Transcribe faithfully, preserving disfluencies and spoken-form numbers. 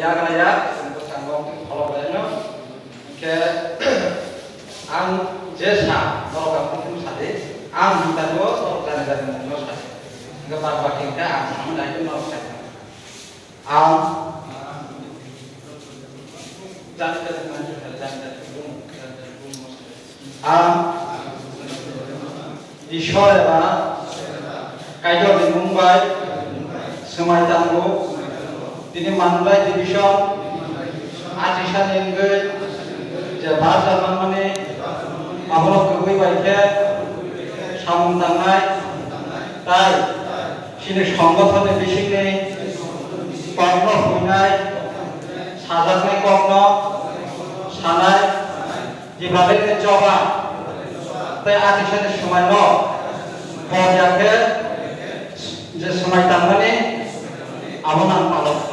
Yagra ya, bwskango pholok laino. Hwnkhe ang je sa, norok ang phung sadi, ang hintango norok jani jani mungno sadi. Hwnkhe bad baki hwnkhe ang samani daityo norok sai. Ang jani jani manjak jani jani bung, jani jani bung. Ang Ishwar eba Kaitorni mung bai swmai tango. Tini Manulai division atisani wngwi je barja manmani abono kwbwi bai khe samung tangnai tai chini songothonni bisingni kokno huinai, sajaknai kokno sanai, Dipali ni choba tei atisani swmai no borya khe je swmai tangmani abo nang palok.